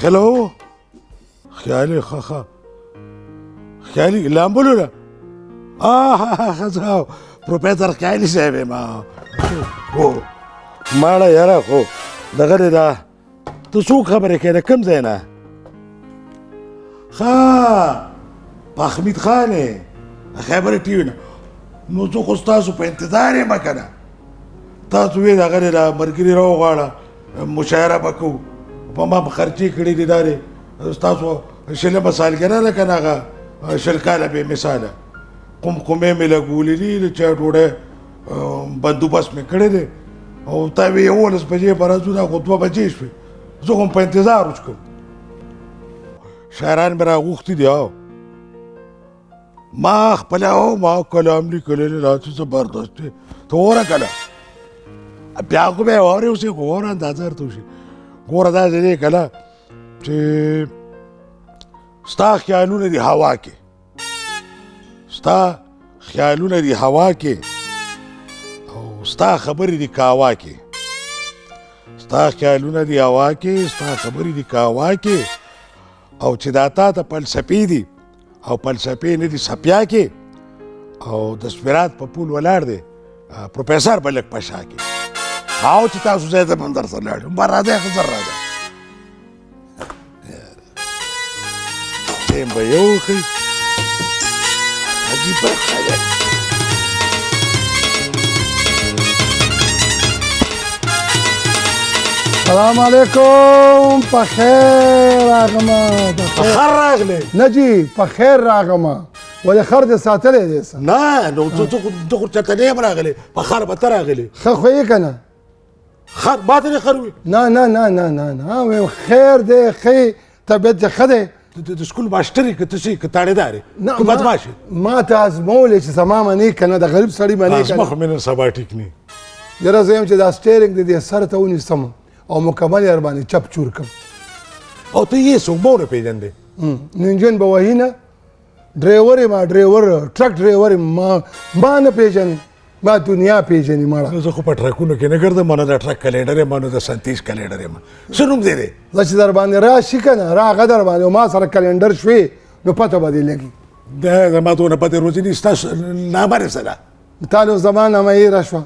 هلو خیالي ښه ښه خیالي لامبلو له ښه ځه پروفیسر خیالي صاحب یم. هو ماړه یاره خو دغه دی دا ته څوک خبرې کوې د کوم ځای نه؟ ښه په حمید خان یې خیبر ټي وي نه. نو زه خو ستاسو په انتظار یم که نه. تاسو وې دغه دی دا ملګري راوغواړه مشاعره به کوو، په ما به خرچې کړې دي. دا دی ستاسو شلمه سالګره ده که نه، هغه 20 کاله بې مثاله کوم کومې مې لګولې دي، د چای ډوډۍ بندوبست مې کړی دی. او تا وې 11 بجې به راځو، دا خو 2 بجې شوې، زه خو هم په انتظار وچکم. شاعران مې راغوښتي دي. او ما خپله او ما کلام لیکلی دی، دا څه زبردست دی. ته وګوره که نه، بیا خو به یې واورې اوسې، خو وګوره اندازه درته وشي. ګوره داسې دی که نه چې ستا خیالونه دي هوا کې، ستا خیالونه دي هوا کې، او ستا خبرې دي کاوا کې. ستا خیالونه دي هوا کې، ستا خبرې دي کاوا کې، او چې دا تا ته فلسفې دي او فلسفې نه دي سپیا کې، او د سپرات په پول ولاړ دی پروفیسر به لږ په شا کې. او چې تاسو ځای ته به هم درسره لاړ شم. راځئ ښه زر راځه، ټایم به یې وښیي. عجیبه خلک. سلام علیکم، په خیر راغمه. په خیر راغلې؟ نه جي، په خیر راغمه. ولې خر دې ساتلی دی؟ نه نو ته خو چېرته نه یم راغلی، په خر به ته راغلې. ښه خو یې که نه؟ خر ما ته نه خر وي؟ نه نه نه نه نه نه، وایم خیر دی، ښه طبیعت دې ښه دی. د سکول ماسټر یې که ته څه یې که تاړېدار یې که بدمعاش یې؟ ما ته ازمولې چې زما منې که نه، د غریب سړي منې که نه. زما خو مې نن سبا ټیک نه. یاره زه یم چې دا سټیرینګ دې دې سر ته ونیسم او مکمل یې ورباندې چپ چور کړم. او ته یې څوک به ونه پېژندې؟ نو انجن به وهي نه، ډرایور یم، ډرایور ټرک ډرایور یم، ما نه پېژنې، ما دنیا پېژني مړه. زه خو په ټرکونو کې نه ګرځم، نه د ټرک کلیډر یم، نه د سنتیز کلیډر یم. څه نوم دې دی؟ زه چې در باندې راشي که نه، راغه در باندې او ما سره کلینډر شوې، نو پته به دې لګي. دا زما دونه پتې روزي دي. ستا نامه دې څه ده؟ تا له زما نامه هېره شوه.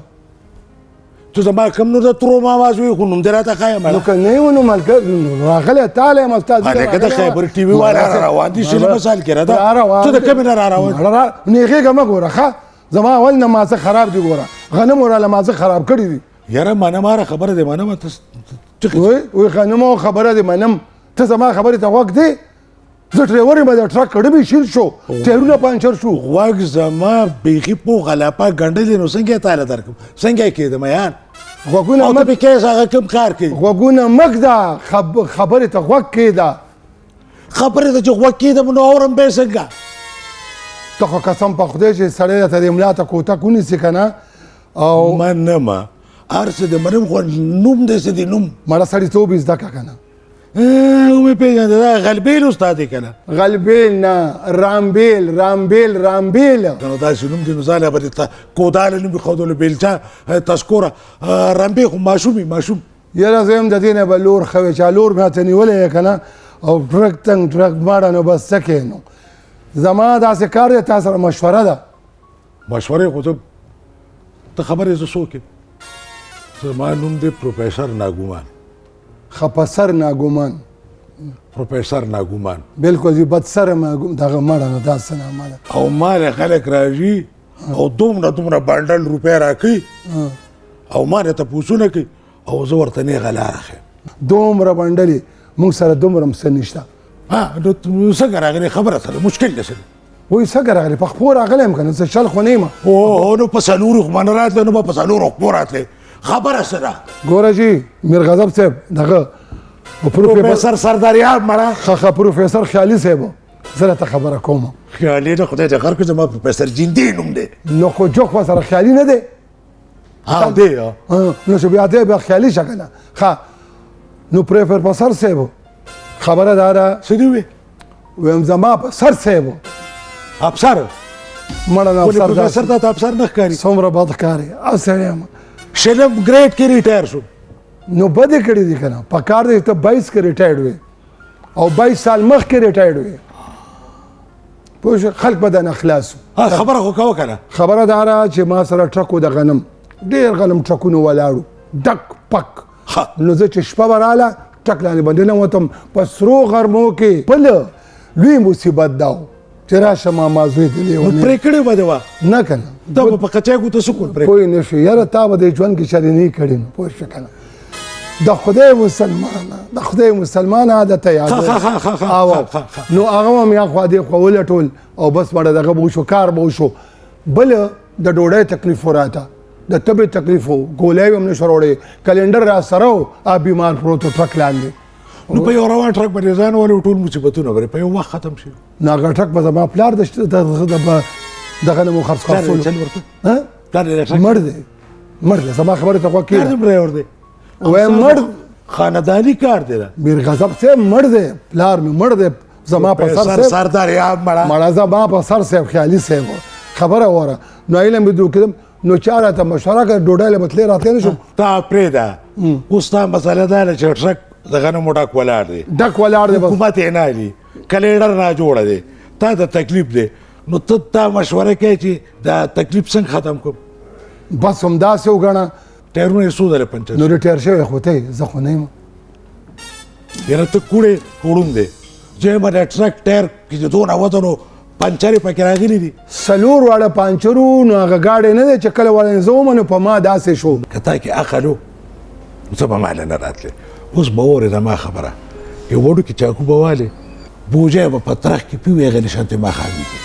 ته زما کوم نو د ترو ما آواز وي، خو نوم دې راته ښایه مړه. نو که نه یې نو ملګری راغلی تا له یم استاد. هلکه د خیبر ټي وي والا را روان دي، شل مثال کې راته. را ته د کومې نه را روان؟ نېغېږه مه ګوره، ښه زما اول نه مازه خراب دي، ګوره غنمو راله مازه خراب کړي دي. یاره منم، هره خبره دې منم. ته وای غنمو خبره دې منم، ته زما خبرې ته غوږ دی؟ زه ډریور یم، د ټرک کړه مې شیل شو، ټایرونه پنچر شو. غوږ زما بیخي پوه غلاپه ګنډلې، نو څنګه یې تاله درکړم، څنګه یې کېدم یار؟ غوږونه او ته پې کیس هغه کوم کار کوي؟ غوږونه مه ږده، خبرې ته غوږ کېږده. خبرې ته چې غوږ کېږدم نو اورم به یې څنګه؟ ته خو قسم په خدای چې سړی درته د ملا ته کوتک ونیسي که نه. او منمه هر څه دې منم، خو نوم دې څه دی نوم؟ مړه سړیتوب یې زده کړه که نه. ومې پېژنده، دا غلبېل استاد دی که نه؟ غلبېل نه، رامبېل، رامبېل، رامبېل. نو داسې نوم دی نو ځانه به دې کوداله نوم ښودلو، بېلچه تسکوره رمبې، خو ماشوم یې ماشوم. یاره زه یم د دې نه به لور ښه وی، چې لور مې راته نیولی که نه، او ټرک تنګ ټرک ماړه، نو بس څه کوې؟ نو زما داسې کار دی، تا سره مشوره ده. مشورې خو ته خبر یې زه څوک یم؟ زما نوم دی پروفیسر ناګومان. خپسر ناګومان. پروفیسر ناګومان. بالکل جی، بدسر ما دغه مړه نو دا څه نامه ده. او ما له خلک راځي او دومره دومره بنډل روپۍ راکوي او ما نه تپوسونه کوي، او زه ورته نېغه لاره ښیم. دومره بنډلې موږ سره دومره هم څه نشته. ها نو څنګه راغلې خبره سره مشکل دی څه دی؟ وایي څنګه راغلې؟ په خپو راغلی یم که نه، څه شل خو نه یم. هو نو په څلورو خو به نه راتلې، نو به په څلورو خپو راتلې. خبره څه ده؟ ګوره جي میرغضب صاحب، دغه پروفیسر سرداریاب مړه. ښه ښه پروفیسر خیالي صاحب، زه راته خبره کوم. خیالي نه، خدای دې غرق کړي، زما پروفیسر جیندې نوم دی. نو خو جوخ ورسره خیالي نه دی؟ ها دی. نو چې بیا دی بیا خیالي شه که نه. ښه نو پروفیسر صاحب خبره دا ده. څه دې وویل؟ ویم زما په سر صاحب. افسر؟ مړه نه ولې افسر پروفیسر داسې. ته افسر نه ښکاري؟ څومره بد ښکاري، هسې یم. شلم ګریډ کې ریټایر شو. نو بدې کړې دي که نه، په کار دی ته 22 کې ریټایرډ وې. او 22 سال مخکې ریټایرډ وي. پوه شوې؟ خلک به درنه خلاص. خبره خو کوه که نه. خبره دا ده چې ما سره ټرک و د غنم، ډېر غنم ټرکونو ولاړو، ډک پک. نو زه چې شپه به راله ټرک لاندې به ننوتم په سرو غرمو کې. بل لوی مصیبت دا و چې راشه ماما زوی دې لیونی. پرې کړې به دې وه؟ نه که نه. دا به په کچای ګوته څه کول؟ پرې پوه نه شوې یاره، تا به دې ژوند کې چېرې نه کړي. نو پوه شوې که نه؟ د خدای مسلمانه، د خدای مسلمانه عادت یاد. نو هغه هم یا خوا دې خوا ولټول او بس مړه دغه به وشو، کار به وشو. بل د ډوډۍ تکلیف راته، د تبې تکلیف و، ګولۍ هم نه شو راوړی، کلینډر را سره و، آ بیمار پروت و ټرک لاندې. نو په یو روان ټرک باندې ځان ولې ټول مصیبتونه به په یو وخت ختم شي. نو هغه ټرک به زما پلار د غنمو خرڅ خرڅولو. مړ دی، مړ دی، زما خبرې ته غوږ کښېږده. ډرایور دی وایم مړ، خانداني کار دی دا. میر غضب صاحب مړ دی، پلار مې مړ دی، زما په سر صاحب سردار یاب مړه مړه، زما په سر صاحب خیالي صاحب. خبره وره. نو علم به دوکېدم، نو چا راته مشوره کړه ډوډۍ له به تلې راتلې نه شم. تا پرېږده اوس، تا مسله دا ده چې ټرک د غنمو ډک ولاړ دی، ډک ولاړ دی، حکومت یې نه علي، کلیډر ناجوړه دی، تا ته تکلیف دی، نو ته تا مشوره کوې چې دا تکلیف څنګه ختم کړم؟ بس همداسې وګڼه. ټایرونه یې څو ځله پنچر؟ نو ریټایر شوی خو ته یې، زه خو نه یم. یاره ته کوړی کوړون دی، چې ما د ټرک ټایر کې چې دونه وزن و پنچر یې پکې راغلي دي. څلور واړه پنچر وو، نو هغه ګاډی نه دی چې کله واړه زه وم نو په ما داسې شو. که تا کې عقل و نو څه به ما له نه راتلې. اوس به اورې زما خبره، یو وړوکي چاکو به والې، بوجۍ به په ترخ کې پي ویغلې شانتې ماښامېږي.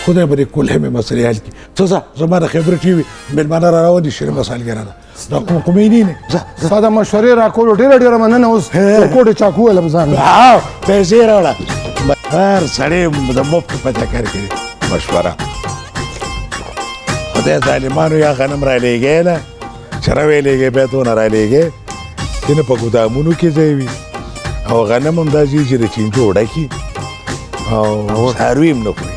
خدای به دې کلهمې مسئلې حل کړي. ته ځه، زما د خبرې ټي وي مېلمانه را روان دي، شیرین مسالګره ده، دا کوم کومې نه نه. ځه ستا د مشورې راکولو ډېره ډېره مننه. اوس کوټې چاکو ولم ځان. پیسې راوړه. هر سړی د مفت په چکر کې مشوره. خدای ظالمانو یا غنم رالیږی نه، چې راویلېږی بیا دونه رالیږی چې نه په ګودامونو کې ځای وي، او غنم هم داسې چې د چینجو ډکي او څاروي هم نه خوري.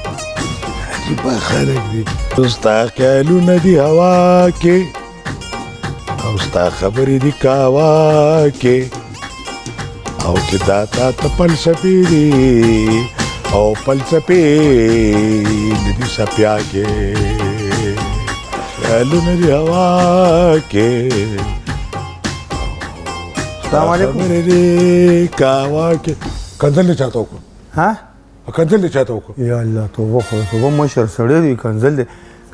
عجیبه خلک دي. ستا خیالونه دي هوا کې او ستا خبرې دي کاوا کې، او چې دا تا ته فلسفې دي او فلسفې نه دي سپیا کې. خیالونه دي هوا کې. السلام علیکم. خبرې دي کاوا کې. کنځل دې چاته وکړو؟ ها؟ کنځل دې چاته وکړو؟ یا الله توبه، خو توبه، مشر سړی دی، کنځل دی.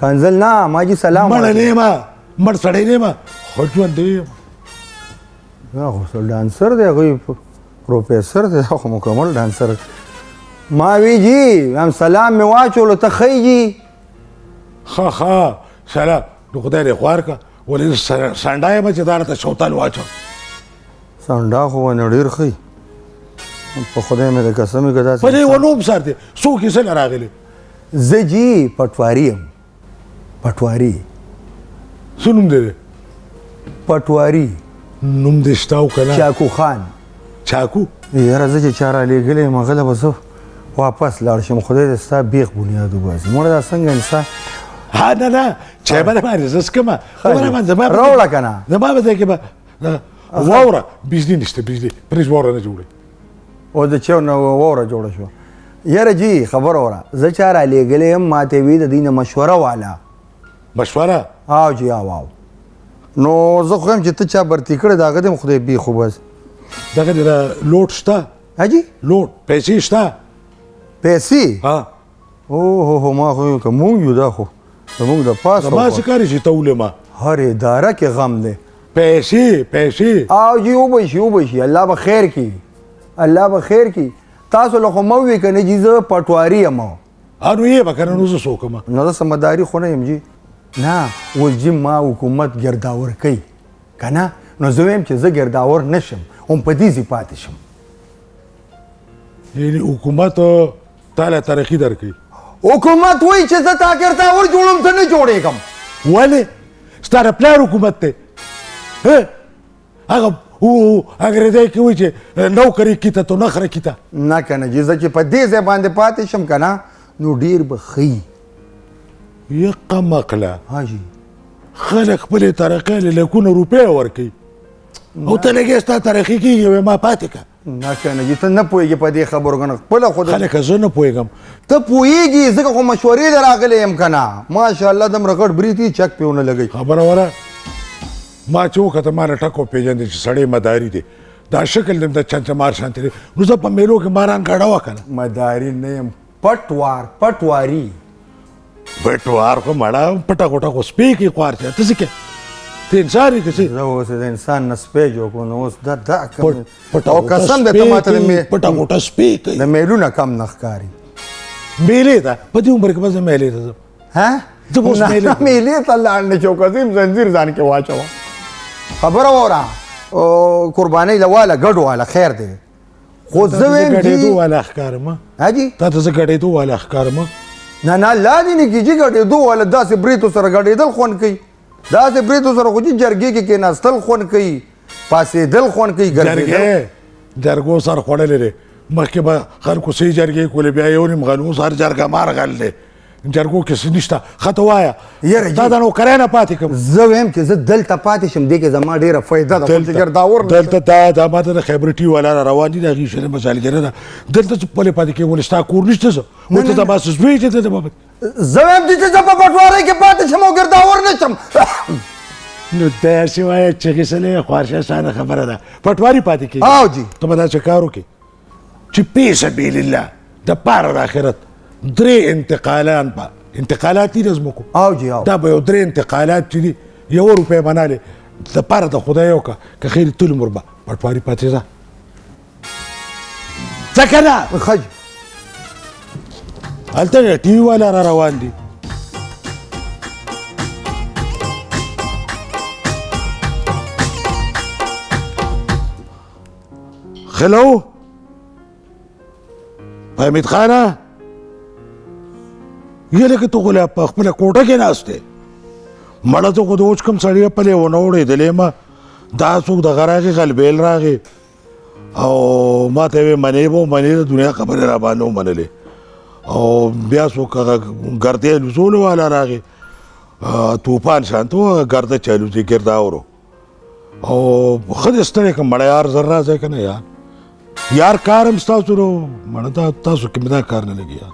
کنځل نه، ما جي سلام. مړ نه یم، مړ سړی نه یم، خو ژوندی یم. دا خو څه ډانسر دی، هغوی پروفیسر دی، دا خو مکمل ډانسر دی. ما وی جي هم سلام مې واچولو، ته ښه جي؟ ښه ښه سلام. نو خدای دې خوار کړه، ولې سنډا یم چې دا راته شوتل واچوم. سنډا خو ونه ډېر ښه وي، په خدای مې د قسم که داسې په دې ونو هم سر دی. څوک یې څنګه راغلی؟ زه جي پټواري یم. پټواري. څه نوم دی؟ پټواري. نوم دې شته او که نه؟ چاکو خان. چاکو؟ یاره زه چې چا رالیږلی یم هغه له به زه واپس لاړ شم، خدای دې ستا بیخ بنیاد وباسي. مړه دا څنګه انسان؟ ها نه نه، چای به باندې زه څکمه. راوړه که نه؟ زما په ځای کې به واوره. بجلي نشته، بجلي پرېږ، واوره نه جوړوي. او د چا نه واوره جوړه شوه؟ یاره جي خبره وره، زه چا رالیږلی یم ما ته وي د دوی نه مشوره واله. مشوره؟ او جي او او. نو زه خو یم چې ته چا برتي کړی د هغه دې هم خدای بیخ وباسي. دغه دې لوټ شته؟ ها جي؟ لوټ پیسې شته؟ پیسې؟ ها. اوه هو ما خو که مونږ یو، دا خو زمونږ د پاسه زما څه کار چې ته ولې ما؟ هر اداره کې غم دی. پیسې پیسې. او جي وبه شي، وبه شي، الله به خیر کړي، الله به خیر کړي. تاسو له خو مه ووایئ که نه جي زه پټواري یم. نو یې به که نه، نو زه څوک یم؟ نو زه سمداري خو نه یم جي. نه اوس جي ما حکومت ګرداور کوي که نه، نو زه وایم چې زه ګرداور نه شم، هم په دې ځای پاتې شم. یعنې حکومت تا له ترقي درکوي؟ حکومت وایي چې زه تا ګرداور جوړوم، ته نه جوړېږم. ولې؟ ستا د پلار حکومت دی. هغه انګرېزۍ کې وایي چې نوکري کیته تو نخره کیته. نه که نه جي، زه چې په دې ځای باندې پاتې شم که نه نو ډېر به ښه وي. یقه مقله. ها جي. خلک خپلې ترقۍ له لکونه روپۍ ورکوي او ته لګې ستا ترقي کېږي، وایي ما پاتې که. نه که نه جي، ته نه پوهېږې په دې خبرو که نه خپله خو خلک زه نه پوهېږم. ته پوهېږي ځکه خو مشورې له راغلی یم که نه. ماشاءالله دومره غټ برېت یې چک پرې ونه لګوي. خبره وره ما چې وکته ما نه ټک وپېژندې چې سړی مداري دی، دا شکل دې د چنچه مار شانتې دی، نو زه په میلو کې ماران ګډه وه که نه. مداري نه یم، پټوار، پټواري. پټوار خو مړه پټه غوټه خو سپی کوي خوار چې ته څه کوې؟ ته انسان یې که څه؟ زه اوس د انسان نه سپی جوړ کړو، نو اوس دا دا پټه او قسم دی ته ماته پټه غوټه سپی کوي. د میلونه کم نه ښکاري. میلې ته په دې عمر کې به زه میلې ته ځم؟ ها؟ زه به اوس میلې ته میلې ته لاړ نه شو، که زه یم زنځیر ځان کې واچوه. خبره واوره، قربانۍ له واله ګډ واله خیر دی، خو زه وایم ګډېدو والا ښکارم. ها جي؟ تا ته زه ګډېدو والا ښکارم؟ نه نه، لا دې نه کېږي ګډېدو والا. داسې برېتو سره ګډېدل خوند کوي، داسې برېتو سره خو چې جرګې کې کېناستل خوند کوي، پاڅېدل خوند کوي، ګرځېدل. جرګې جرګو سر خوړلی دی، مخکې به خلکو څه جرګې کولې، بیا یو نیم غل، اوس هر جرګه مار غل دی. جرګو کې څه نشته. ښه ته وایه، یاره تا د نوکرۍ نه پاتې کړم. زه وایم چې زه دلته پاتې شم، دې کې زما ډېره فایده ده، خو چې ګرداور نه شم. دلته دا دا ما ته د خیبر ټي والا را روان دي، د هغې شنې مسالګره ده. دلته څه پلې پاتې کېږي؟ ولې ستا کور نشته؟ څه ورته زما څه زوی چې دلته به زه وایم چې زه په پټوارۍ کې پاتې شم او ګرداور نه شم. نو داسې وایه چغې سلې خوارشه اسانه خبره ده، پټواري پاتې کېږي. او جي. ته به داسې کار وکړې چې پې سبیل الله د پاره د آخرت درې انتقالان په انتقالات دي د ځمکو. او جي، او. دا به یو درې انتقالات چې دي، یوه روپۍ به نه لې د پاره د خدای وکړه، که خیر تل عمر به پټواري پاتې ځه. ځه که نه؟ ښه جي. هلته ټي وي والا را روان دي. هلو حمید خانه، یې لکه ته خو لا په خپله کوټه کې ناست دی. مړه ته خو د اوس کوم سړی په لېونو وړېدلی یم. دا څوک دغه راغی، غلبېل راغی او ما ته یې ویل منې به ومنې، د دنیا خبرې را باندې ومنلې. او بیا څوک هغه ګردی الوزولو والا راغی، توپان شانته و، هغه ګرده چې الوزي ګرداورو. او ښه دې ستړی کړم مړه یار، زر راځی که نه یار؟ یار کار هم ستاسو نو مړه دا تاسو کې مې دا کار نه لګي یار.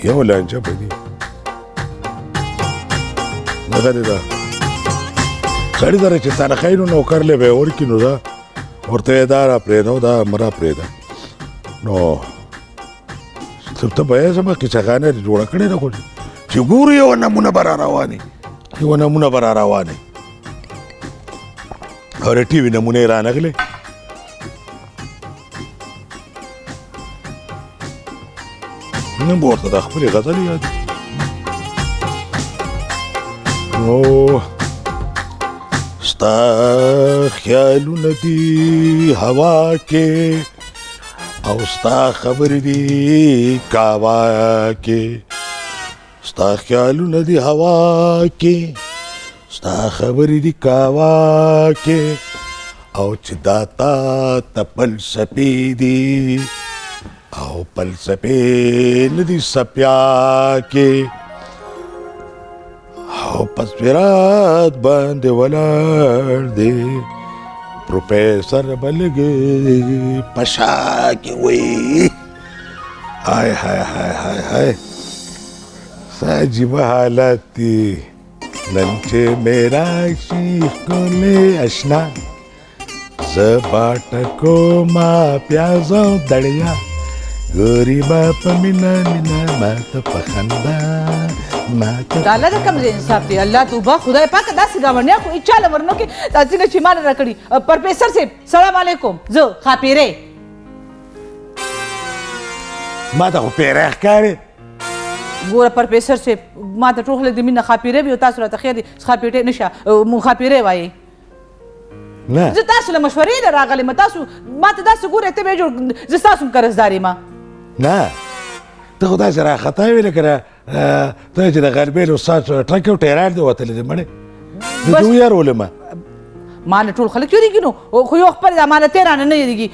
یو لانجه به دي دغه دی دا سړي سره چې تنخوا یې نو نوکر له به یې ورکړي، نو دا ورته یې دا را پرېږده او دا مه را پرېږده. نو ته به یې زما کیسه خانه دې جوړه کړې ده، خو چې ګورو یوه نمونه به را روانې، یوه نمونه به را روانې. او د ټي وي نمونې رانغلې. نن به ورته د خپلې غزلې یاد. نو ستا خیالونه دي هوا کې او ستا خبرې دي کعبه کې، ستا خیالونه دي هوا کې، ستا خبرې دي کعبه کې، او چې دا تا ته فلسفې دي او فلسفې نه دي سپیا کې، او په صراط باندې ولاړ دی پروفیسر به لږ په شا کې وي. های های های های های، څه عجیبه حالات دي. نن چې مې راشي ښکلی اشنا، زه به ټکومه پیاز او دړیا، ګوري به په مینه مینه ماته په خندا ماته. دا الله د کوم ځای انصاف دی؟ الله توبه، خدای پاک داسې ګاونډیان خو هېچا له ورنه کړي دا څنګه چې ما نه راکړي. پروفیسر صاحب سلام علیکم، زه ښاپېری. ما ته خو پیری ښکارې. ګوره پروفیسر صاحب، ما ته ټول خلک د مینه ښاپېری وي او تاسو راته خیر دی ښاپېټی نه شه، مونږ ښاپېری وایي. نه. زه تاسو له مشورې نه راغلی یم، تاسو ما ته داسې ګورئ ته به یې جوړ، زه ستاسو هم قرضدار یم. نه، ته خو داسې راخطا وې لکه ته چې د غربېل استاد سره ټرک او ټیران دې وتلی دی مړې. زه دې ویارولم. ما نه ټول خلک یریږي نو، خو یو خپل امانتې رانه نه یریږي.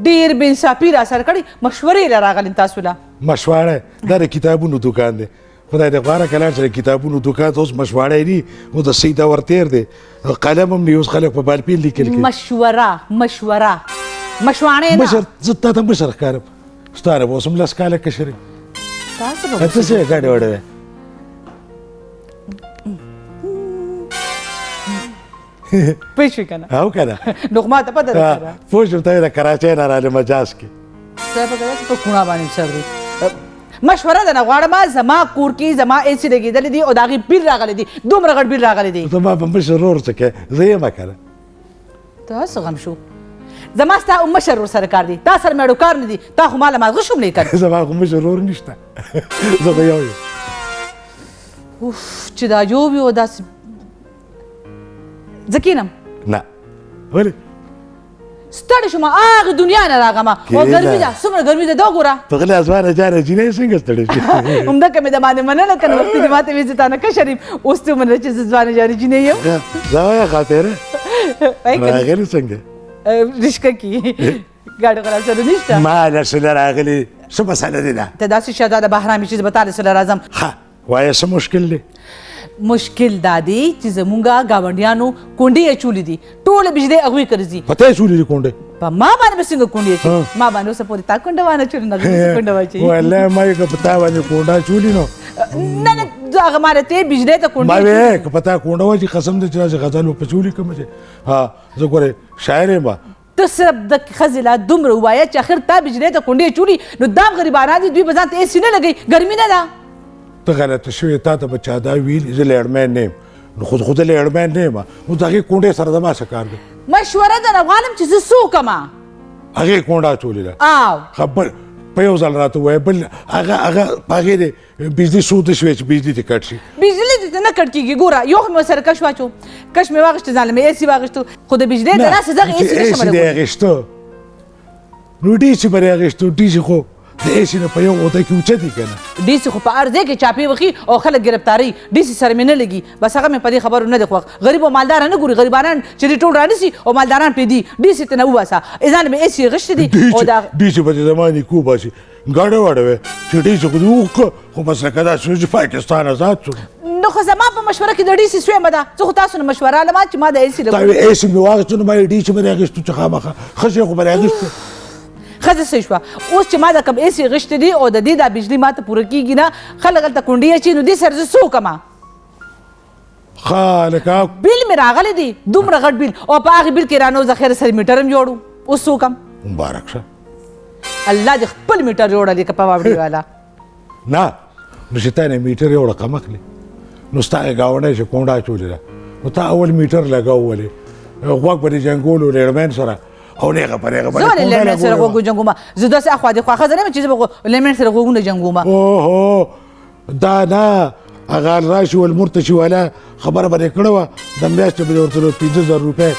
ډېر بې انصافي را سره کړې، مشورې له راغلم تاسو له. مشوره دا د کتابونو دوکان دی، خدای دې غواره کړه چې کتابونو دوکان ته اوس مشواړی ني، نو د سیده ور تېر دی، قلم هم نی، اوس خلک په بالپین لیکل کوي. مشوره مشوره مشواڼی نه. مشر زه تا ته مشر ښکارم، ستا نه به اوس هم 10 کاله کشر یم. تاسو به ته څه ګډې وډې دی؟ پوه شوې که نه؟ او که نه؟ نو خو ما ته پته ده که نه؟ پوه شوم، ته د کراچۍ نه راغلې مجاز کې. خدای پاک داسې په کوڼا باندې سر دی. مشوره درنه غواړم، زما کور کې زما اې سي لګېدلی دی او د هغې بیل راغلی دی، دومره غټ بیل راغلی دی. زما په مشر ورور څه کوې؟ زه یم که نه؟ ته څه غم شو؟ زما ستا مشر ورور سره کار دی، تا سره مې اړو کار نه دی. تا خو ما له مازغه شوم لیکل. زما خو مشر ورور نشته، زه خو یو یم. اوف چې دا یو وي او داسې زه کښېنم. نه ولې؟ ستړی شوم، هغې دنیا نه راغمه او ګرمي ده، څومره ګرمي ده دا وګوره. ته غلې ځوانه جانه جینۍ څنګه ستړې شوې؟ همدغه مې د باندې مننه که نه وختي دې ما ته ویل چې تا نه کشر یم، اوس ته ومنله چې زه ځوانه جانه جینۍ یم. دا وایه خاطره راغلې څنګه؟ رشکه کې ګاډي خو راسره نشته. ما له څه نه راغلې، څه مسله دې ده؟ ته داسې شهزاده بهرامي چې زه به تا له څه له راځم. ښه وایه څه مشکل دی؟ مشکل دا دی چې زمونږ ګاونډیانو کونډې اچولې دي، ټوله بجلۍ هغوی ګرځي. په تا اچولې دي کونډې؟ په ما باندې به څنګه کونډې اچوي؟ ما باندې اوسه پورې تا کونډه وانه چولې، نو هغوی څه کونډه واچوي؟ والله ما یې که په تا باندې کونډه اچولې نو نه نه، هغه ما ته بجلۍ ته کونډې ما ویې که په تا کونډه واچي قسم دی چې داسې غزل به پسې ولیکم چې ها زه ګورې شاعر یم. ته صرف د ښځې لا دومره ووایه چې اخر تا بجلۍ ته کونډې اچولي، نو دا غریبانان دي، دوی به ځان ته اې سي نه لګوي، ګرمي نه ده. ته غلطه شوې، تا ته به چا دا ویلي زه لیړمن نه یم، نو خو زه لیړمن نه یم، نو د هغې کونډې سره زما څه کار دی؟ مشوره درنه غواړم چې زه څه وکړم. هغې کونډه اچولې ده. او ښه بل په یو ځل راته ووایه، بل هغه هغه په هغې دې بجلي څو داسې وی چې بجلي دې کټ شي؟ بجلي دې نه کټ کېږي. ګوره یو خو مې ورسره کش واچو، کش مې واخیست، ځان له مې اې سي واخیستو، خو د بجلۍ د راسه زه هغه اې سي نه شم لګولی. دې اخیستو نو ډي سي به دې اخیستو، ډي سي خو د اې سي نه په یو اوده کې اوچت دي که نه؟ ډي سي خو په هر ځای کې چاپې وخي او خلک ګرفتاروي، ډي سي سره مې نه لګي، بس هغه مې په دې خبرو نه دی خوښ. غریب او مالدار نه ګوري، غریبانان چې دې ټول رانیسي او مالداران پرې دي، ډي سي ته نه وباسه، ځان مې اې سي غشتې دي. او دا ډي سي به دې زما نیکه وباسي، ګډه وډه وې چې ډي سي خو دې وکړه، خو بس لکه داسې چې پاکستان ازاد شو. نو خو زما په مشوره کې د ډي سي سویمه ده، زه خو تاسو نه مشوره علم چې ما د اې سي تا وې اې سي مې واخیستو، نو ما یې ډي سي به دې اخیستو چې خامخا ښه شی خو به دې اخیستو. ښځه څه شوه اوس چې ما د کوم اې سي غشتې دي او د دې دا بجلي ما ته پوره کېږي نه، خلک هلته کونډې اچوي، نو دې سره زه څه وکړم؟ ښه لکه بیل مې راغلی دی، دومره غټ بیل، او په هغې بیل کې رانه زه خیر سره میټر هم جوړو، اوس څه وکړم؟ مبارک شه، الله دې خپل میټر جوړه که په واوړي والا. نه نو چې تا نه میټر یو رقم اخلي، نو ستا یې ګاونډی چې کونډه اچولې ده، نو تا اول میټر لګاو، ولې غوږ به دې جنګولو لیړمن سره او نېغه په نېغه زه ولې لیړمن سره غوږ جنګوم؟ زه داسې اخوا دې خوا ښځه نه یم چې زه به لیړمن سره غوږونه جنګوم. اوهو دا نه، هغه راشي ول مرته چې والا خبره به دې کړې وه، د میاشتې به دې ورته 5000 روپۍ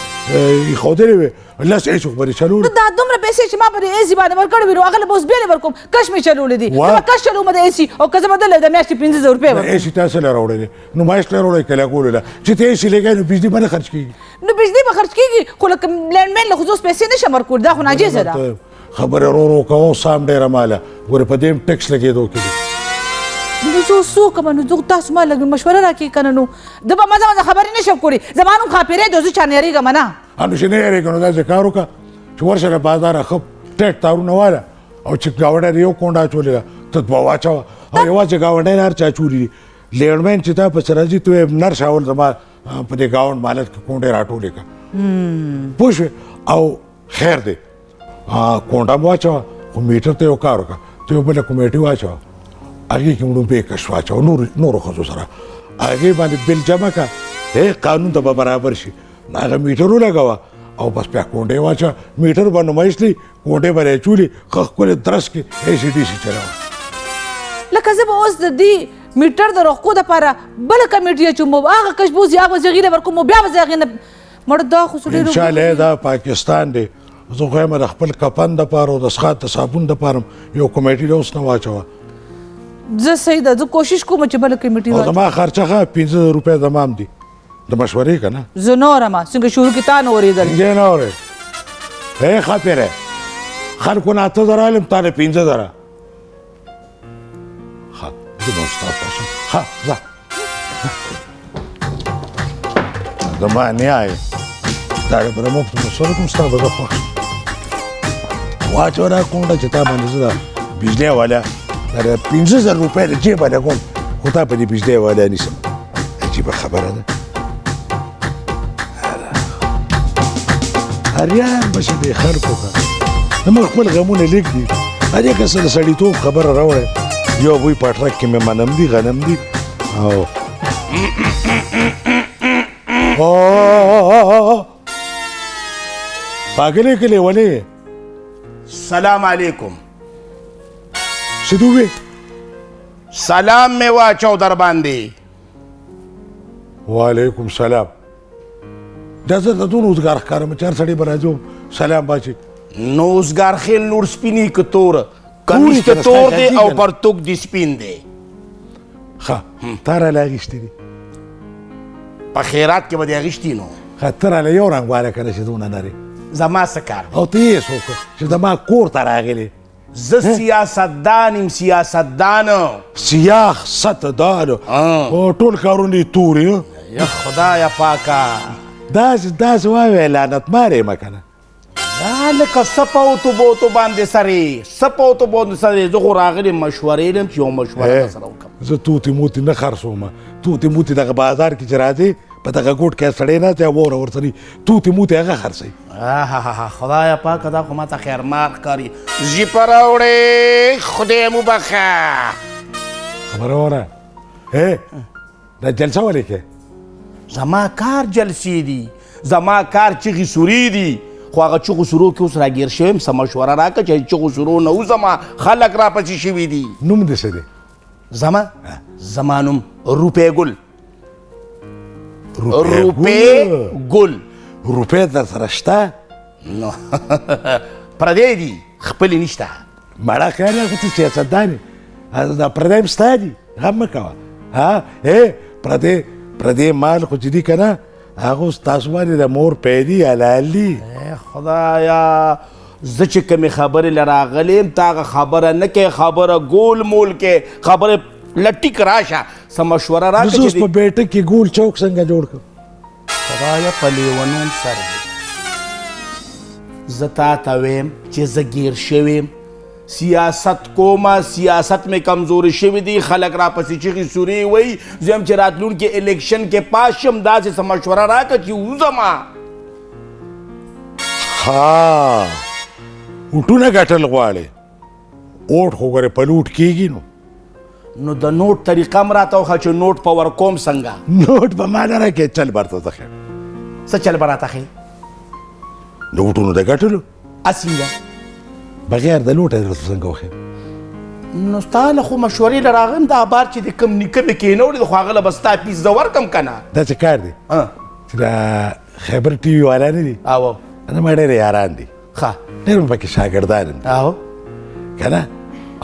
ایښودلې وې، لس اې سي خو به دې چلولې. نو دا دومره پیسې چې ما به د اې سي باندې ورکړې وي، نو هغه له به اوس بېلې ورکوم، کش مې چلولې دي، زه به کش چلوم د اې سي، او که زه به دله د میاشتې 5000 روپۍ ورکوم. اې سي تاسو له راوړی دی، نو ما هېڅ له راوړی که لګولې ده چې ته اې سي لګوې نو بجلي به نه خرچ کېږي. نو بجلي به خرچ کېږي، خو لکه لینډمین له خو زه اوس پیسې نه شم ورکولی، دا خو ناجیزه ده. خبرې ورو ورو کوه، سام ډېره ماله ګورې په دې هم ټیکس لګېدو کې دی. نو زه اوس څه وکړم؟ نو زه تاسو ما لږ مشوره راکړئ که نه، نو زه به مزه مزه خبرې نه شم کولی، زما نوم ښاپېری دی، زه چا نه یېرېږم نه. نو چې نه یېرېږې نو داسې کار وکړه چې ورشه له بازاره ښه ټیټ تارونه واله، او چې ګاونډی دې یو کونډه اچولې ده ته دوه واچوه، او یوازې ګاونډی نه هر چا اچولي دي. لیړمن چې تا پسې راځي ته وایې نر شه اول زما په دې ګاونډ مالت کې کونډې راټولې کړه، پوه شوې؟ او خیر دی کونډه هم واچوه، خو میټر ته یو کار وکړه، ته یو بله کمیټي واچوه، هغې کې وړومبی کش واچوه نورو ښځو سره، هغې باندې بل جمع کړه، قانون ته به برابر شي. هغه میټر ولګوه او بس بیا کونډې واچوه، میټر به نمایش لري، کونډې به راچولي، ښه ښکلې درس کې اې سي ډي سي چلوه. لکه زه به اوس د دې میټر د رخو دپاره بله کمیټي اچوم، هغه کش بوځي، هغه به زه هغې له ورکوم، بیا به زه هغې نه مړه دا خو څه ډېر انشاءالله دا پاکستان دی، زه خو یم د خپل کفن دپاره او د څښاک د صابون دپاره یو کمیټي له اوس نه واچوه. زه صحیح ده، زه کوشش کوم چې بله کمیټي واچوم. او زما خرچه ښه 5000 روپۍ زما هم دي د مشورې که نه؟ زه نه اورم، څنګه شروع کې تا نه اورېدل. څنګه نه اورې؟ ای ښاپېری، خلکو نه 8000 علم، تا نه 5000. ښه زه به ستا خوښ شم. ښه ځه زما نیا یې دا به مفت مشوره کوم، ستا به زه خوښ شم. واچوه دا کونډه چې تا باندې زه د بجلۍ والا دا 5000 روپۍ له جېبه لګوم، خو تا په دې بجلۍ والا نیسم. عجیبه خبره ده. اریان به شي دې خلکو ته زموږ خپل غمونه لږ دي. هر کس د سړیتوب خبره راوړی، یو بوی په ټرک کې مې منم دي غنم دي. او پاګلې کې لیونی. سلام علیکم. څه دې وویل؟ سلام مې واچو در باندې. وعلیکم سلام. دا زه د دونه اوزګار ښکارم چې هر سړی به راځي سلام باچي. نو اوزګار خېل نور سپینې که تور؟ کمیس ته تور دی او پرتوګ دې سپین دی. ښه تا راله اخیستي دي؟ په خیرات کې به دې اخیستي نو. ښه ته راله یو رنګ واله که نه چې دونه نرې. زما څه کار دی؟ او ته یې څوک چې زما کور ته راغلې؟ زه سیاستدان یم، سیاستدان. سیاستدان او ټول کارونه یې توري. یا خدایه پاکه، داسې داسې وایې لعنت مار یم که نه. دا لکه څه په اوتو بوتو باندې سرې، څه په اوتو بوتو سرې. زه خو راغلی مشورې لم چې یو مشوره در سره وکړم. زه توتې موتې نه خرڅوم. توتې موتې دغه بازار کې چې راځې په دغه ګوټ کې سړی ناست دی، واوره ورسره توتې موتې هغه خرڅوي. خدایه پاکه، دا خو ماته خیرمار ښکاري. زیپه راوړې، خدای مو بخښه. خبره وره. دا جلسه ولې کوې؟ زما کار جلسې دي، زما کار چغې سورې دي. خو هغه چغو سورو کې اوس راګیر شوی یم. څه مشوره راکړه چې چغو سورو نه وځم، خلک راپسې شوي دي. نوم دې څه دی؟ زما؟ زما نوم روپی ګل. روپی ګل. روپۍ در سره شته؟ نو پردی دي، خپلې نشته. مړه خیال یې خو ته سیاستدان یې، دا پردی هم ستا دي، غم مه کوه. ها پردی پردی مال خو چې دي که نه، هغه اوس تاسو باندې د مور پیدي حلال دي. خدایا، زه چې کومې خبرې له راغلی یم، ته هغه خبره نه کوې، خبره ګول مول کوې، خبره له ټیک راشه. څه مشوره راکړه. زه اوس په بیټک کې ګول چوک څنګه جوړ کړم؟ خدایه په لیونوم سر دی. زه تا ته وایم چې زه ګیر شوی یم، سیاست کومه، سیاست مې کمزوري شوي دي، خلک راپسې چیغې سورې وایي. زه یم چې راتلونکي الیکشن کې پاس شم، داسې څه مشوره راکړه چې وځم. ښه وټونه ګټل غواړې، اوټ خو ګورې په لوټ کېږي. نو نو د نوټ طریقه هم راته وښیه چې نوټ په ورکوم څنګه. نوټ به ما نه راکې، چل به راته ښیم. څه چل به راته ښیې؟ د وټونو د ګټلو. څنګه؟ بغیر د لوټه درته څنګه وښیم؟ نو ستا له خو مشورې له راغلم، دا بار چې د کوم نیکه مې کښېنولی دی، خو هغه له به ستا پیس زه ورکړم که نه. دا څه کار دی چې دا خیبر ټي وي والا نه دي؟ زما ډېر یاران دي. ښه. ډېر مې پکې شاګردان هم دي. که نه،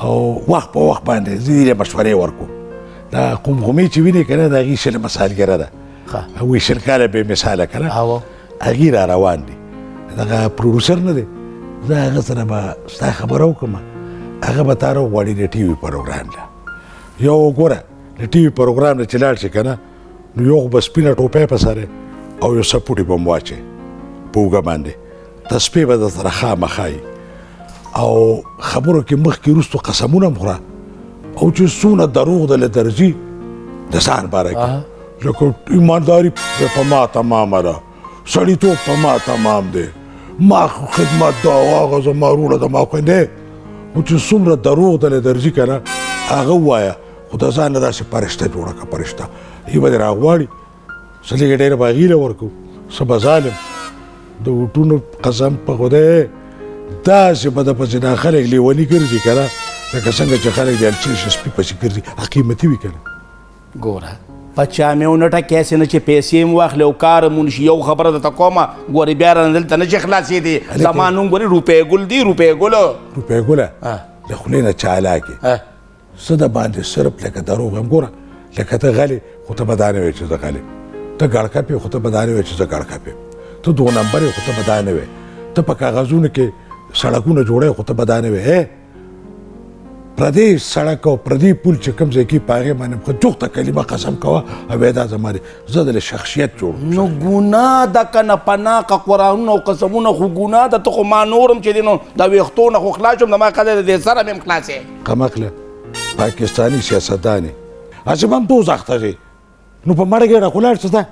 او وخت په وخت باندې زه دې له مشورې ورکوم. دا قوم غمې چې وینې که نه، د هغې 20 سالګره ده. هغوی 20 کاله بې مثاله که نه، هغې را روان دي. دغه پروډوسر نه دی، زه هغه سره به ستا خبره وکړم، هغه به تا راوغواړي د ټي وي پروګرام له. یو وګوره د ټي وي پروګرام له چې لاړ شي که نه، نو یو خو به سپینه ټوپۍ په سر او یو سپوټي به هم واچوي په اوږه باندې، تسپې به در سره خامخا وي، او خبرو کې مخکې وروستو قسمونه هم خوره، او چې څونه دروغ دله درځي د ځان باره کې، لکه ایمانداري په ما تمامه ده، سړیتوب په ما تمام دی، ما خدمت دا او هغه زما وروڼه زما خویندې، خو چې څومره دروغ دله درځي که نه هغه ووایه، خو د ځان نه داسې فرشته جوړه کړه، فرشته یې به دې راغواړي. څه لږه ډېره به هغې له ورکړو، څه به ظالم د وټونو قسم په خدای داسې به د پسې دا خلک لیوني ګرځي که نه، لکه څنګه چې خلک د الچې سپي پسې ګرځي، قیمتي وي که نه. ګوره په چا مې ونه ټکې، هسې نه چې پیسې هم واخلې او کار هم ونشي. یو خبره درته کومه، ګورې بیا رانه دلته نه شي خلاصېدې. زما نوم ګورې روپی ګل دی، روپی ګل. روپی ګله له خولې نه چالاک یې، څه د باندې صرف لکه دروغ یم. ګوره لکه ته غلی، خو ته به دا نه وایې چې زه غلی یم، ته ګړکپ یې، خو ته به دا نه وایې چې زه ګړکپ یم، ته دوه نمبر یې، خو ته به دا نه وایې، ته په کاغذونو کې سړکونه جوړوې، خو ته به دا نه وایې. پردی سړک او پردی پول چې کوم ځای کې په هغې باندې خو جوخته کلمه قسم کوه او بیا دا زما دی، زه د شخصیت جوړ. نو ګناه ده که نه، پناه که قرآنونه او قسمونه خو ګناه ده. ته خو ما نور هم چې دی نو د ویښتو نه خو خلاص شوم، زما ښځه د دې سره مې هم خلاصې. قمقله پاکستاني سیاستدان یې، هسې به هم دوزخ ته ځې، نو په مړه ګېډه خو لاړ شه ځه.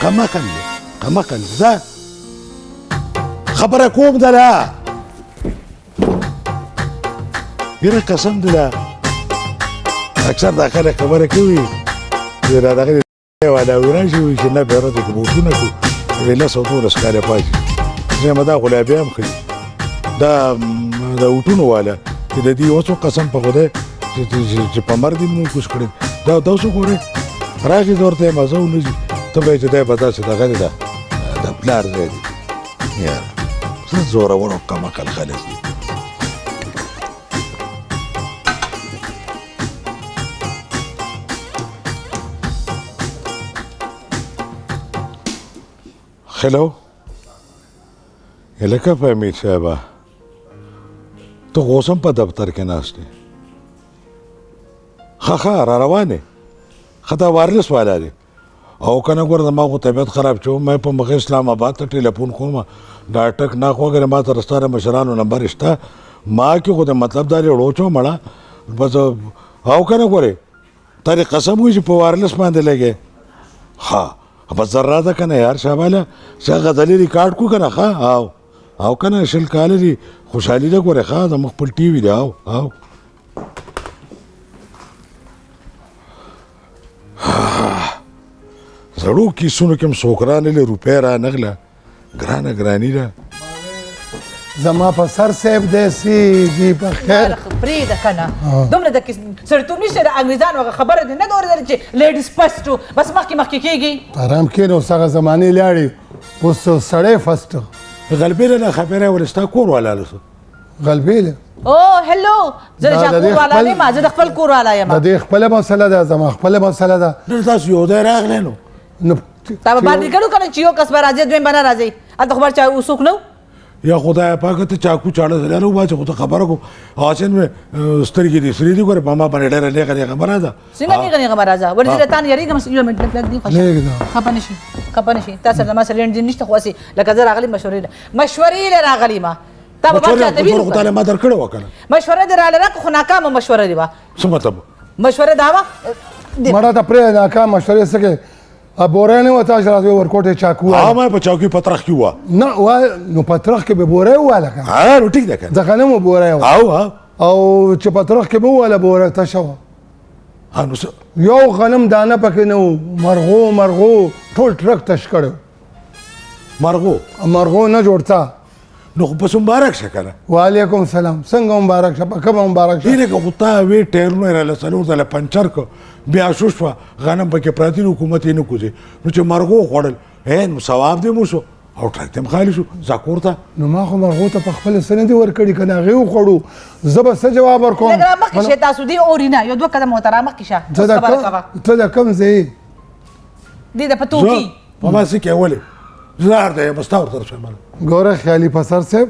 قمقل دی، قمقل دی، ځه خبره کوم دله. یاره قسم دی دا اکثر دا خلک خبره کوي چې دا دغه والا وي راشي وایي چې نه بیا ورځې کې بوټونه کړو، وایي 10 او 12 کاله پاتې. زه یم دا خو لا بیا هم ښه دي، دا د اوټونو والا چې د دې اوس قسم په خدای چې په مرګ دې مونږ کوز کړی، دا اوس وګورئ راغی زه ورته یم زه ونه ځي، ته به یې چې دی به داسې دغه دی، دا د پلار ځای دی. یاره څه زورور او کم عقل خلک دي. هلو هلکه فهمید صاحبه، ته خو اوس هم په دفتر کې ناست یې؟ ښه ښه را روان یې؟ ښه دا وایرلس والا دی. او که نه ګوره زما خو طبیعت خراب چې ما په مخه اسلام آباد ته ټلیفون کوم، دا ټک نه خو اګر ما ته ستا د مشرانو نمبر شته، ما کې خو د مطلب دا دی ړو چو مړه بس. او که نه ګورې تا دې قسم وي چې په وایرلس باندې لګې. ښه بس زر راځه که نه یار شاباله، څه غزلې ریکارډ کړو که نه. ښه او او که نه 20 کاله دي خوشحالي ده ګورې. ښه زموږ خپل ټي وي دی. او او زړو کیسونو کې هم څوک رانغلې، روپۍ رانغله، ګرانه ګراني ده. زما په سر صاحب دی سي جي په خیر. پرېږده که نه، دومره د سړیتوب نشته. د انګریزانو هغه خبره دې نه ده اورېدلې چې لیډیز فرسټ و، بس مخکې مخکې کېږي. آرام کښېنه، اوس هغه زمانې لاړې، اوس سړی فرسټ. غلبېله نه خبره ولې ستا کور والا له څه؟ غلبېله؟ او هلو، زه د چا کور والا نه یم، زه د خپل کور والا یم. د دې خپله مسله ده، زما خپله مسله ده. نن تاسو یو ځای راغلی نو نو تا به باندې کړو که نه چې یو کس به راځي دویم به نه راځي، هلته خو بل چا څوک نه و. یا خدای پاکه ته چاقو چاړه ځلانه وباسې، خو ته خبره کوم. حسین مې سترګې دې سرې دي، ګوره په ما باندې ډېره نېغه نېغه مه راځه. څنګه نېغه نېغه مه راځه؟ ولې زه له تا نه یېرېږم؟ یو منټ لږ لږ دې خوښ خفه نه شي، خفه نه شي. تا سره زما سره لېنډ دین نشته، خو هسې لکه زه راغلی مشورې له راغلی ما. تا به بل چاته ویلو خو تا له ما درکړې وه که نه؟ مشوره دې راله راکړه، خو ناکامه مشوره دې وه. څه مطلب؟ مشوره دا وه مړه ته پرېږده، ناکامه مشورې څه کوې؟ بوری نه وه تا چې راته ورکوټې چاقو وواله. ما په چاقو په ترخ کې وه. نه وه، نو په ترخ کې به بوری وواله که نه؟ نو ټیک ده که نه؟ د غنمو بوری وه. او او چې په ترخ کې به وواله بوری تشه وه. نو څه؟ یو غنم دانه پکې نه و، مرغو مرغو ټول ټرک تش کړی. مرغو؟ مرغو نه جوړتا. نو خو بس مبارک شه که نه؟ وعلیکم سلام. څنګه مبارک شه؟ په کومه مبارک شه؟ لکه خو تا وې ټایرونه یې راله 4 ځله پنچر کړه، بیا شو شوه غنم پکې پراته دي، حکومت یې نه کوزي. نو چې مرغو خوړل نو ثواب دې مو شو او ټرک دې هم خالي شو. ځه کور ته. نو ما خو مرغو ته په خپله څه نه دي ورکړي که نه هغې وخوړو، زه به څه جواب ورکوم؟ لږ رامخکې شئ تاسو، دې اوري نه، یو دوه قدمه ورته رامخکې شه. ته د کوم ځای؟ دې د په توکي. په ما څه کوې؟ ولې زه هرته یم، ستا ورته شم. ګوره خیالي پسر صاحب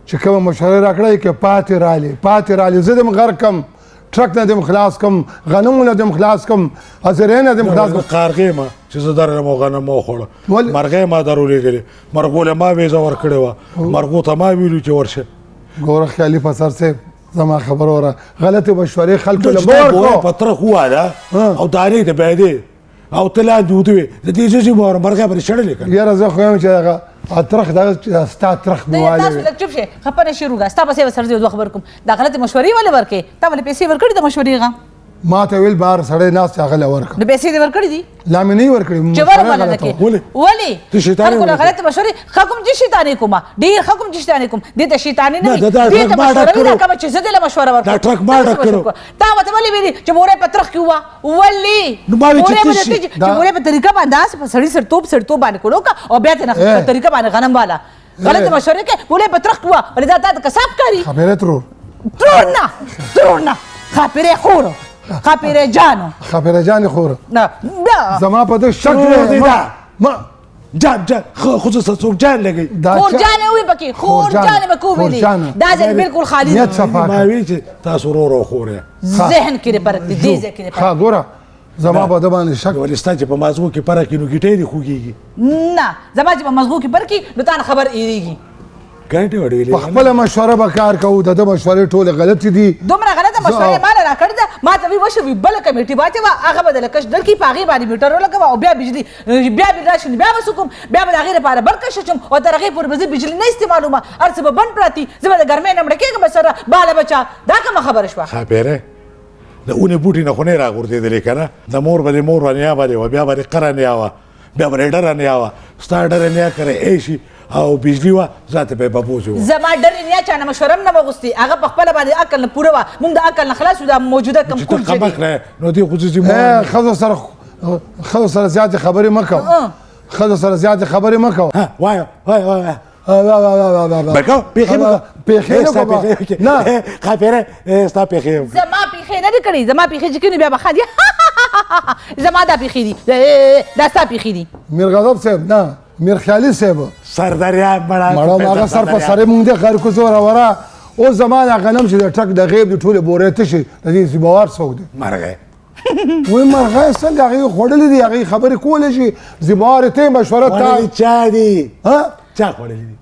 چې کومه مشوره راکړه که پاتې رالې، پاتې رالې، زه دې هم غرق کم، ټرک نه دې هم خلاص کم، غنمو نه دې هم خلاص کم، ازرې نه دې هم خلاص کم. قارغې ما چې زه درلم او غنم وخوړه، مرغۍ ما در ولېږلې، مرغو له ما ویزه ورکړې وه، مرغو ته ما ویلو چې ورشه. ګوره خیالي پسر صاحب زما خبره وره، غلطې مشورې خلکو له مه ورکوه. په ترخ وواله او دانې ته بیا او ته لاندې وده وې، د دې ځای به مرغۍ به دې شړلې که نه؟ یاره زه خو یم چې هغه ترخ دغه چې دا ستا ترخ مې والې تاسو لږ چوپ شئ، خفه نه شئ روږه، ستا پسې به سره زه یو دوه خبرې کوم. دا غلطې مشورې ولې ورکې؟ تا ولې پیسې ورکړي د مشورې هغه؟ ما ته ویل بهر سړی ناست هغه له ورکړه. نو پیسې دې ورکړي دي؟ لا مې نه ورکړي. چې ورغله نه کې. ولې؟ ولې؟ ته شیطانې خلکو له ولې؟ غلطې مشورې ښه کوم چې شیطانې کومه، ډېر ښه کوم چې شیطانې کوم، دې ته شیطانې نه نه، وي، دا دې ته ټرک ما مشوره ډک وي، دا کړو. کومه چې زه دې له مشوره ورکړم. دا ټرک ما تا ډک څه کړو. مشوره وکړه؟ تا ورته ولې ویلي چې بوری په ترخ کې ووه؟ ولې؟ نو ما ویل چې بوری تش به شي. چې بوری په طریقه باندې داسې په سړي سړیتوب باندې کولو که، او بیا ترې په طریقه باندې غنم واله. غلطې مشورې کوې، بوری په ترخ کې ووه، ولې دا تا ته کساب ښکاري؟ خبره ترور. ترور نه، ترور نه، خاپېرې خور، خاپېرې جانو. خاپېرې جانې خور. نه، نه. زما په دې شک ترور دی. دی دا. ما جان جان خو څه څوک جان لګي خور جان وي پکې خور جان به کو ویلي دا ځل بالکل خالی نیت صفا ما وی چې تاسو ورور او خور ذهن کې فرق دی دې ځای کې فرق ها ګوره زما په ده باندې شک ولې ستا چې په مازغو کې فرق نو ګیټې دې خوږېږي نه زما چې په مازغو کې فرق نو تا نه خبر ایریږي ګنټې وړې په خپله مشوره به کار کوو د ده مشورې ټولې غلطې دي دومره غلطه مشوره یې ماله راکړې ده ما ته وی وشه وي بله کمیټي واچوه هغه به د لکش درکړي په هغې باندې میټر ولګوه او بیا بجلي بیا به راشي نو بیا به څه کوم بیا به د هغې لپاره بل کش اچوم او تر هغې پورې به زه بجلي نه استعمالوم هر څه به بند پراته زه به د ګرمۍ نه مړه کېږم سره باله بچا دا کومه خبره شوه ښاپېری د اونې بوټي نه خو نه راغورځېدلې که نه د مور به دې مور وه نیا به دې وه بیا به دې قره نیا وه بیا به دې ډره نیا وه ستا ډره نیا کره ایشي او بجلی وه ځاته به بپوزې وه زما ډرې نیا چا نه مشوره هم نه وه غوښتې هغه په خپله باندې عقل نه پوره وه مونږ د عقل نه خلاص یو دا موجوده کم چې ته کمک نه نو دې خو ځي ښځو سره زیاتې خبرې مه کوه ښځو سره زیاتې خبرې مه کوه وایه وایه وایه بکو پیخې مه پیخې نه کوم نه خاپېره ستا پیخې زما پیخې نه دي کړې زما پیخې چې کړي بیا به خاندي زما دا پیخې دي دا ستا پیخې دي میر غضب صاحب نه میر خیالي صاحب سرداریاب مړه مړه هغه سر په سر مونږ دې غر کو زوره وره اوس زما دا غنم چې د ټک د غیب د ټولې بورې تشې د دې ذمهوار څوک دی مرغی وای مرغی څنګه هغې خوړلې دي هغې خبرې کولی شي ذمهوار ته مشوره تا چا دي چا خوړلې دي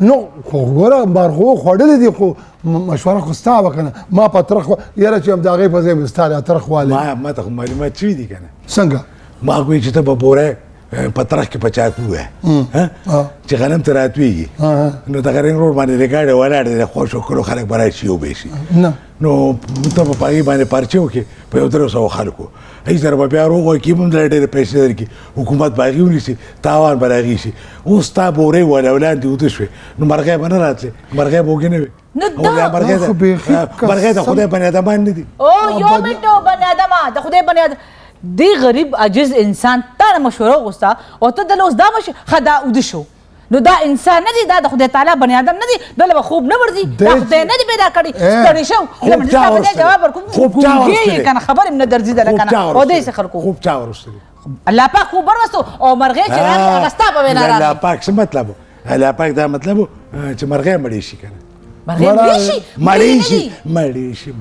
نو خو ګوره مرغو خوړلې دي خو مشوره خو ستا وه که نه ما په ترخ یاره چې هم د هغې په ځای مې ستا دا ترخ والی ما ته خو معلومات شوي دي که نه څنګه ما خو چې ته به بوری په ترخ کې په چاکو وې چې غنم ته راتویږي نو د غرنګ روډ باندې د ګاډی ولاړ دی خوښ کړو خلک به راشي او به شي نه نو ته په هغې باندې پرچې وکړې په یو 300 خلکو هیڅ سره به بیا روغ وکړي هم درته ډېرې پیسې درکړي حکومت به هغې ونیسي تاوان به راغی شي اوس تا بورې والا ولاندې وده شوې نو مرغۍ به نه راتلې مرغۍ به وږې نه وې نو دا مرغۍ د خدای بني آدمان نه دي او یو منټ بني آدمه د خدای بني آدم دی غریب عاجز انسان تا نه مشوره وغوښته او ته دله اوس دا مش ښه دا اوده شو نو دا انسان نه دی دا د خدای تعالی بني آدم نه دی دله به خوب نه ورځي دا خدای نه دی پیدا کړی ستړی شو زه جواب ورکوم خوب چا ورسته کنه خبر هم نه درځي دله کنه او دې څه خلکو خوب چا ورسته الله پاک خوب ورستو او مرغې چې راغی هغه ستا په وینا راغی الله پاک څه مطلب الله پاک دا مطلب چې مرغې مړې شي کنه مرغې مړې شي مړې شي مړې شي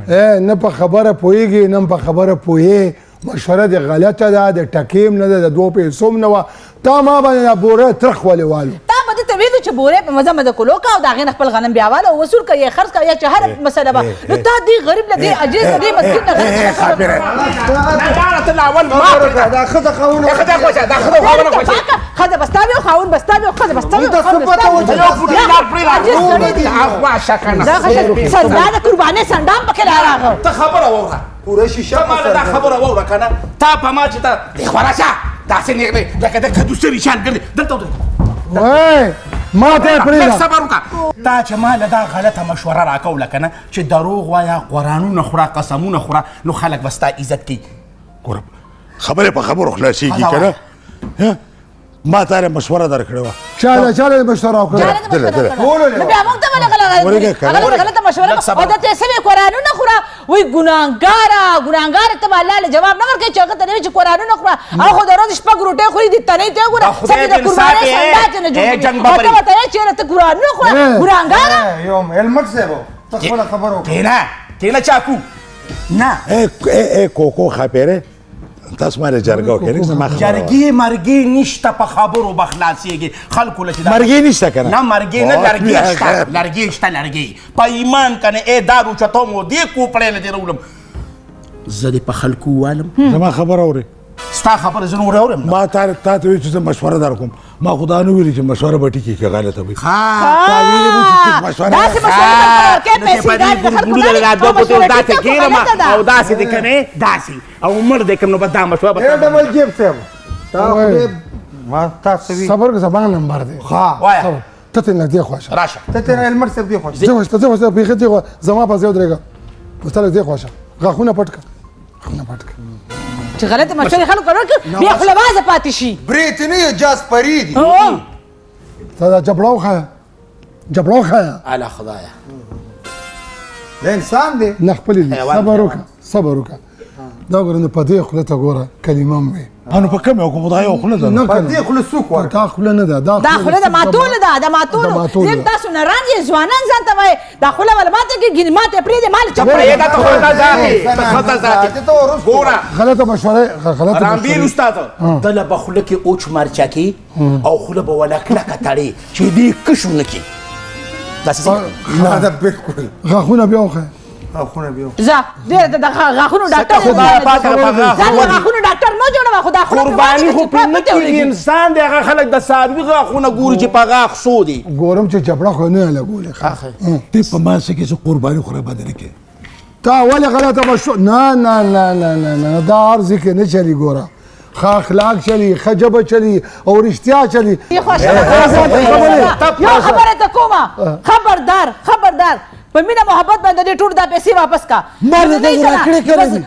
نه په خبره پوهېږي نه په خبره پوهې مشوره دې غلطه ده د ټکې هم نه ده د دوو پیسو هم نه وه تا ما باندې دا بوره ترخ ولې والو تا به ده ته ویلو چې بوره په مزه مزه کولو کا او د هغې نه خپل غنم بیا واله او وصول که یا خرڅ که یا چې هره مسله به نو تا دې غریب له دې عاجز له دې مسکین نه دا ښځه خاوند ښځه به ستا وي او خاوند به ستا وي او ښځه به ستا وي ته څه پته وه چې دا سنډا د قربانۍ سنډا هم پکې راغله ته خبره واوره پوره شیشه ته ماله دا خبره واوره که نه تا په ما چې ته دې خوره شه داسې نیغ دی لکه د کدو سري شان ګرځي دلته ودرېږه وای ما ته یې پرېږده لږ صبر وکړه تا چې ما له دا غلطه مشوره راکوله که نه چې دروغ وایه قرآنونه خوره قسمونه خوره نو خلک به ستا عزت کوي ګوره خبرې په خبرو خلاصېږي که نه ما ته مشوره درکړې وه چاله چاله مشوره وکړه دله دله نو بیا موږ ته ولې غلطه غلطه مشوره او دا ته سوي قرآنونه خوره وای ګناهګاره ګناهګاره ته به الله له جواب نه ورکوي چې هغه ته نه چې قرآنونه خوره او خو د ورځې شپږ روټۍ خوري دي تنۍ ته وګوره سمې د قربانۍ سنډا ته نه جوړوي او ته ورته وایې چې یاره ته قرآنونه خوره ګناهګاره یو هلمټ صاحب ته خپله خبره وکړه کښېنه کښېنه چاکو نه ای کوکو ښاپېرې تاسو مال جرګه وکړئ زما خبره جرګې مرګې نشته په خبرو به خلاصېږي خلکو له چې مرګې نشته که نه نه مرګې نه لرګې شته لرګې شته لرګې په ایمان که نه ای دا روچتوم و دې کوپړی له دې راولم زه دې په خلکو والم زما خبره اورې ستا خبره زه نور اورم ما تا ته ویل چې زه مشوره در کوم ما خو دا نه ویلي چې مشوره به ټیکې که غلطه وي تا ویلي وو چې ټیک مشوره داسې مشوره درته ورکوې پیسې دا د خلکو نه دي او مشوره ټیک ده خو غلطه ده او داسې دې که نه داسې او مړ دې کړم نو بس دا مشوره به ډبل جیب صاحب تا خدای ما تاسو وی صبر زما نمبر دی وایه ته ته لږ دی خوښه راشه ته ته هلمټ صاحب دی خوښه زه خوښه ته خوښه پیخه دی زما په ځای ودرېږه اوس ته لږ دی خوښه غاښونه پټ کړه غاښونه پټ کړه چې غلطه مشورې خلکو ورکړي بیا خوله بازه پاتې شي برېتې نه یې جاز پرې دي ته دا جبړه وښیه جبړه وښیه اله خدایه دا انسان دی نه خپلې دي صبر وکړه صبر وکړه دا ګوره نو په دې خوله ته ګوره کلمه هم وې نو په کوم یو کوم دا یو خوله ده؟ نه په دې خوله څوک ورکړه؟ دا خوله نه ده، دا خوله د ماتولو ده، د ماتولو. زه تاسو نران یې، ځوانان ځان ته وایې دا خوله ولا ماته کې ګینې ماته پرېږدې، مال چپ پرېږده ته خوله ذاتې، ته ښځه ذاتې. ګوره غلطه مشوره، غلطه رامبیر استاد دله به خوله کې اوچ مرچکې او خوله به ولا کلکه تړې چې دې کشو نه کړي. داسې نه ده بالکل. غاښونه بیا وښیه. غاښونه بیا ځه ډېر د غاښونو ډاکټر غاښونو ډاکټر مه جوړوه، خو دا خوله قرباني خو پرې نه کېږي. انسان دی، هغه خلک د څاروي غاښونه ګوري چې په غاښ څو دي. ګورم چې جبړه خو نه لګولې. ته په ما څه کې څه قرباني خو راباندې نه کوې. تا ولې غلطه مشوره؟ نه نه نه نه نه نه، دا هر ځای کې نه چلي. ګوره ښه اخلاق چلی، ښه ژبه چلی او رښتیا چلی. یو خبره ته کومه، خبردار خبردار، په مینه محبت باندې دې ټول دا پیسې واپس کا. ما دې راکړې کړې دي.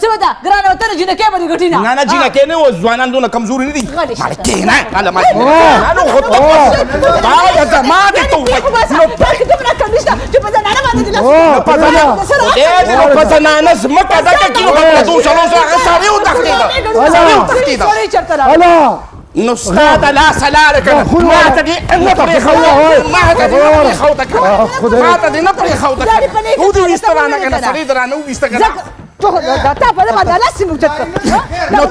څه ده ګرانه وطن، جینکۍ به دې ګټي نه. نه نه جینکۍ نه، اوس ځوانان دونه کمزوري نه دي. مړه کښېنه، هله ما نو خو دا زما دې ته ووایي. نو دومره کم نشته چې په زنانه باندې دې لاس نو په زنانه ځمکه ده که کینو په پردو سړو سره هغه سړی وتښتېده، سړی وتښتېده. نو ستا د لاسه لاړه که نه، ما ته دې نه پرېښوده، ما ته دې نه پرېښوده که نه، ما ته دې نه پرېښوده که نه، ودې ویسته رانه که نه، سړی دې رانه وویسته که نه. دا تا په باندې لاس څنګه اوچت کړ؟ نو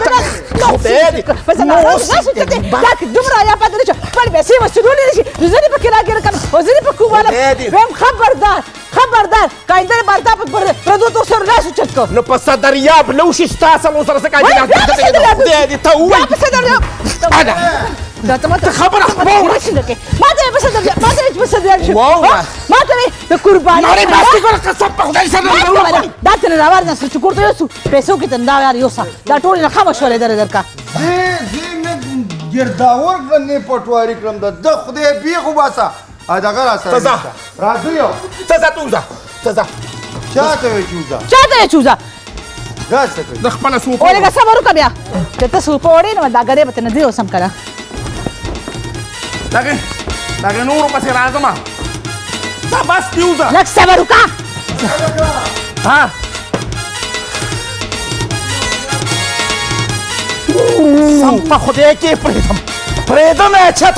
خدای دې په زنانه لاس اوچت دی. دا دومره حیا پاتې نه شو، خپل پیسې وصولولې نه شي، نو زه دې پکې راګیر کړم او زه دې په کوم والم. وایم خبردار خبردار، که آینده لپاره تا په پردو تو سره لاس اوچت کړ. نو په څه دریاب لو شي ستا سلو سره څه کار دي؟ خدای دې ته ووایي. په څه دریاب دا ته ماته خبره واوره. ما ته په څه دریاب، ما ته په څه دریاب شو، ما ته د قرباني نورې بس دې ګوره، قسم په خدای سره دا ترې راوړ نه چې کور ته یوسو، پیسو کې تندا یار یوسه. دا ټولې نه ښه مشورې درې درکا. زه نه ګرداور کړم نه پټواري کړم، د خدای بیخ وباسه. دغه راسره ته ځه، راځه یو ته ځه، ته وځه، ته ځه. چا ته وایې چې وځه؟ چا ته وایې چې وځه؟ دا څه کوي؟ د خپله سوپه ولږه صبر وکړه بیا، چې ته سوپه وړې نو دا ګدۍ به ترې نه زه یوسم که نه. دغې نورو پسې راځمه، ځه بس دې وځه. لږ صبر وکړه. ها سم په خدای کې پرېږدم، پرېږدم یې چاته.